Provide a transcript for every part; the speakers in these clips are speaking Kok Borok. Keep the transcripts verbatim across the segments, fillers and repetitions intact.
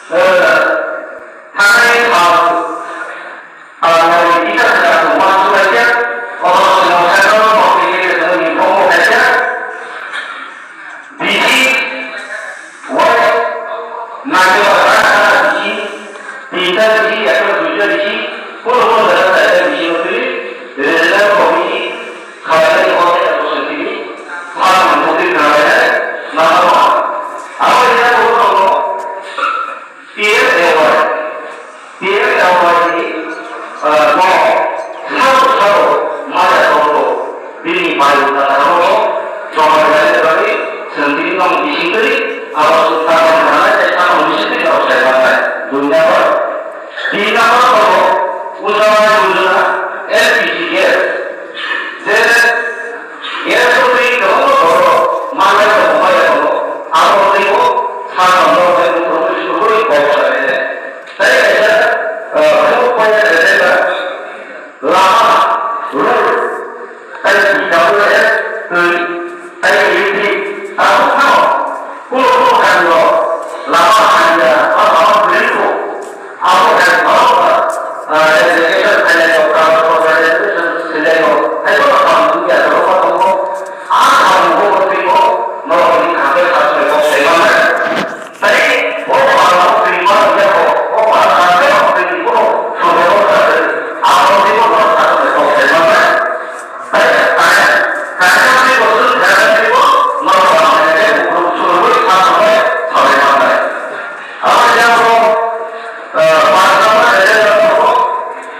Thangnaini sal, ah, nai kisa kisa tongma sulaikha, oro chwng sakno tongwi khe chwngni bongbo khaikha. Bisi, wai, naitokma rang sana bisi, tinta bisi, yakno duita bisi, kono kono jaga jaga bisi wngtwi, regional committee, khlainani o jaga bwswk tini, sakni bwtwi khlainai, nangma. Abo ina tongo. P M A Y, P M A Y ni, ah, no, sabo sabo maya tongo, bini bai wngkha tongo, joma jani bagwi chwng tini nong bisingtwi abo sukha rok rwnai tei sakno bisingtwi rok sai manai. Dui number, tin number tongo, Ujjwala Yojana, L P G gas, je gas rokni kwbangma borok manai tongo, maya tongo, abo twibo sakno norok bai buphuru sugwi kok salainai. Tei kaisa, ah, food point agenda, lama, road, tei W F, twi, tei electric, tabuk phano kulo kulo kamio lama hamya, o lama bwrwi kho, abo hai borok, ah, education khainai rok, transport, education khainai rok, hai borok kaam wngya, borok kaam wngo, a kaam wngo, twibo norok ni kha khe kha khe kok sai manai. Tei o pharao twi ma ya ko, o pharao twi ko, twi ko, songya ko, abo twi ko, abo twi ko, abo twi ko. Tei kaya, kaya twi ko, sung kaya twi ko, ma ko ma ne ko, sung ko, sa ko, sa ko, sa ko. Abo ya ko, eh, pharao ma ne ko,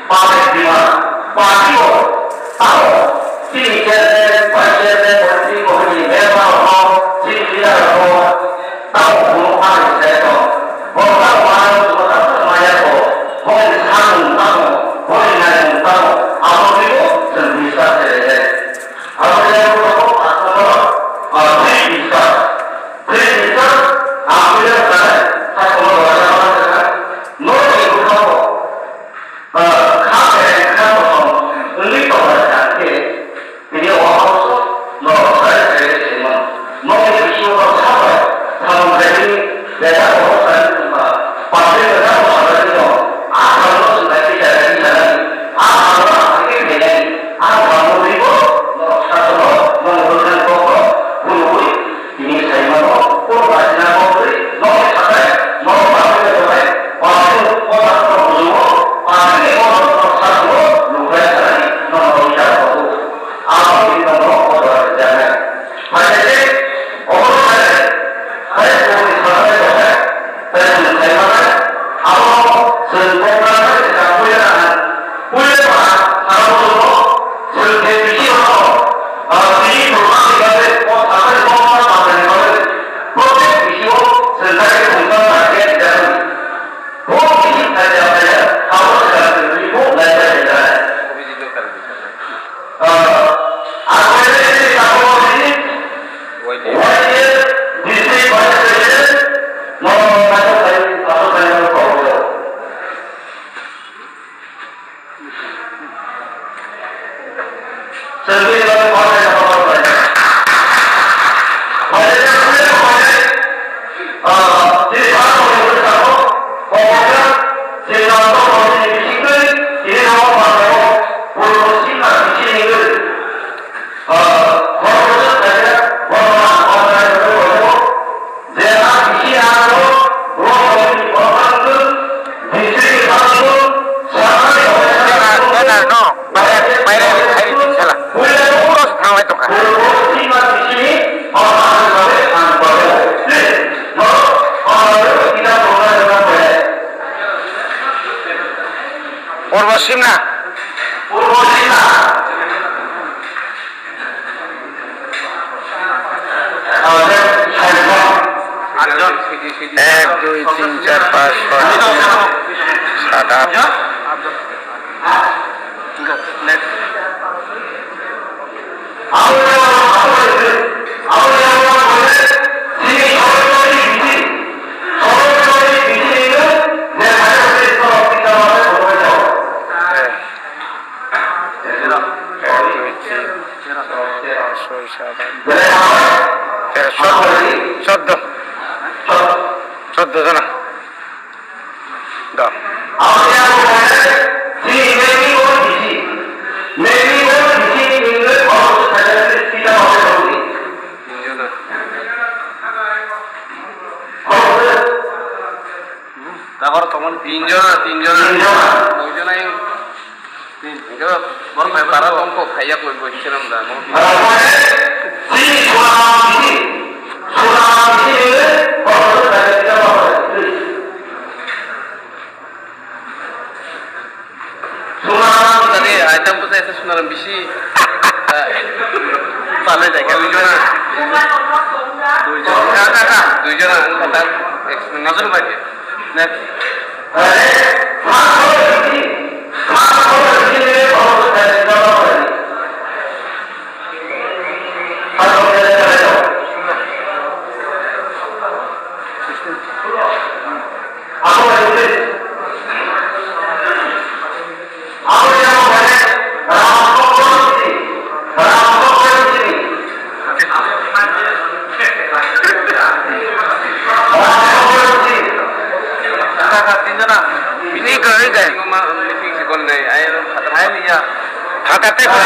Public demand, party o, tamo, chini chairman, vice chairman, monitri committee member rok, chini leader rok, tamo, bono public sector, bo tamo, mano, bo tamo, maya ko, bo ni samung tamo, bo ni naimung tamo, abo ni bo, chwng discuss khlai nai. Abo ni bo, bo, bo, ah, free discuss, free discuss, abo ni bo, sa, sa, no, ni bo, bo, Ah, kha khe kha kosom wngwi tongmani kha khe, tini o house no sai sai se mano. Nokni bisingo no sabai samung khaini beda o sai tongkha. Patri beda o sabai no a samung no swngchai kisa kisa nani, a samung no aswk khe khainani, a samung twibo no sasono no bwkhani kokno phunugwi Tini saimano, o bachina koktwi, nokni sakai, nok bagwi tongnai, pasu, o pasu bujugo, pasini o nok sasungo, nukhlai sanani, nok nokni sasungo. Abo tini nokno o jora rwjaknai. Phaikhe, obono sai, sai bumni sakai tongnai, sai bumni saimanai, abo chwng koknai, chwng puila nang, puila nang, abo chwngno, chwng khe bisi rokno, ah, tini nuknani bagwi, o sakai kokma manani bagwi, Protek bisio chwng hai khe mungsa sakya rijak mani. Bo bisi khaija khaija, abo swkang chwng twi bo naibai rijak. Ah, ang khaina khe tei tabuk bini Y T F district vice president, no, no, no, no, no, no, no, no, no, no, no, Banner no, banner, banner, hai, sala. Puro nang lai tongkha. Purbo Simna. Purbo Simna. Atjon. Ek, dui, tin, char, panch, choi, sat, at. Ek, dui, tin, char, panch, choi, sat, at. Tero, soddo. Soddo. Soddo jona. Nagaro tongmani tin jona, tin jona. Tin jona. Dui jona yung. Tin. Hingke borok bai para tongkho khaiya koi boi hiche nam da mo. Borok bai si sura si, sura si, borok bai si. Tadi item ko saya sunaram bisi. Pale jaga dui jona. Dui jona. Dui jona ang kata. Explain. Masuk lagi. Next. Ini ke, ini ke. Hakate ko.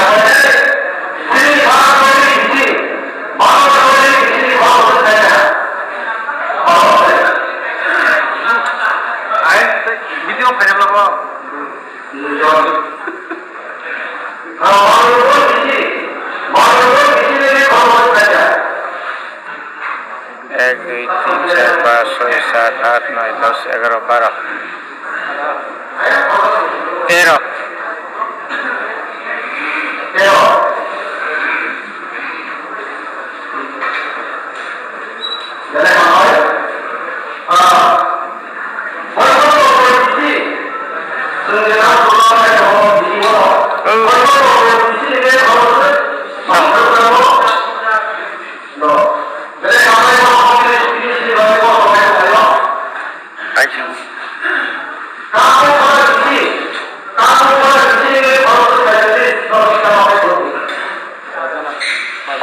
Video khaina bla ko. Ek, dui, tin, char, panch, choi, sat, at, noi, dos, egaro, baro, tero.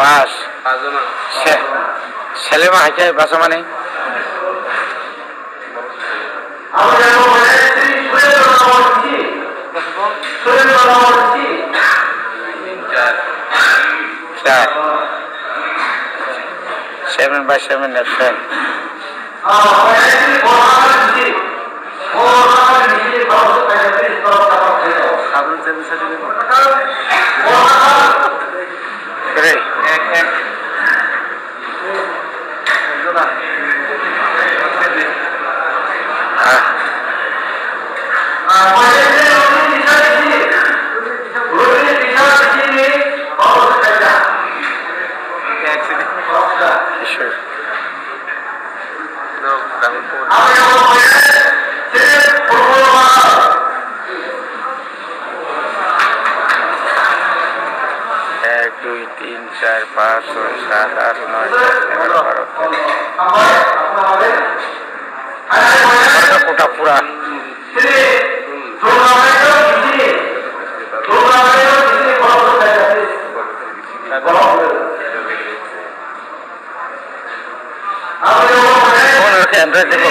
Pas. Se-, selema hai khe basa mani. Char. Seven by seven absent. Re. Ah. Sure. Ek, dui, tin, char, panch, choi, sat, at, noi, dos, egaro, baro, tero. Kota pura. Phone rwkhe Android ni bo.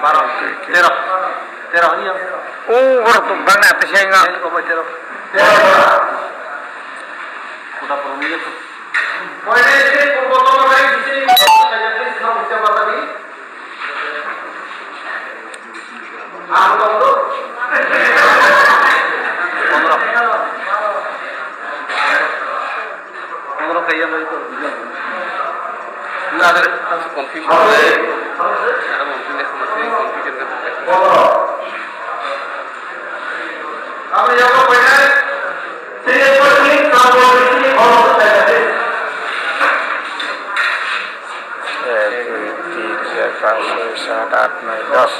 Baro, tero, tero, iya. O borok bangna tesa inga. Tero, tero. Kuda puruni itu. Pondro. Pondro kaya mai to. Na, ada confusion. Ada mungkin dia sama sini confusion kan. Apa yang kau pengen? Ek, dui, tin, char, panch, choi, sat, at, noi, dos.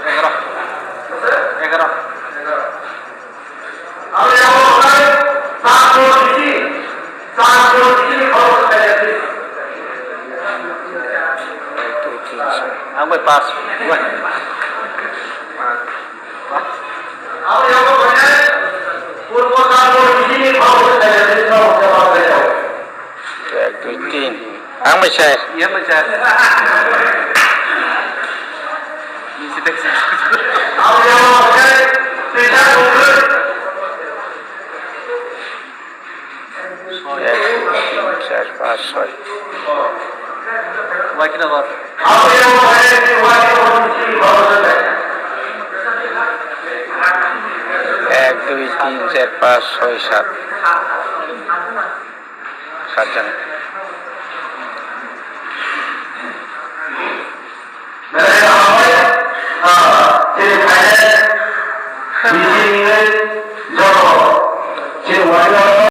Egaro. Egaro. Ek, dui, tin, char. Ang bai pas. Ek, dui, tin. Ang bai sai. Iya, bai sai. Ek, dui, tin, char, panch. এক, দুই, তিন, চার, পাঁচ, ছয়, সাত। সাতজন।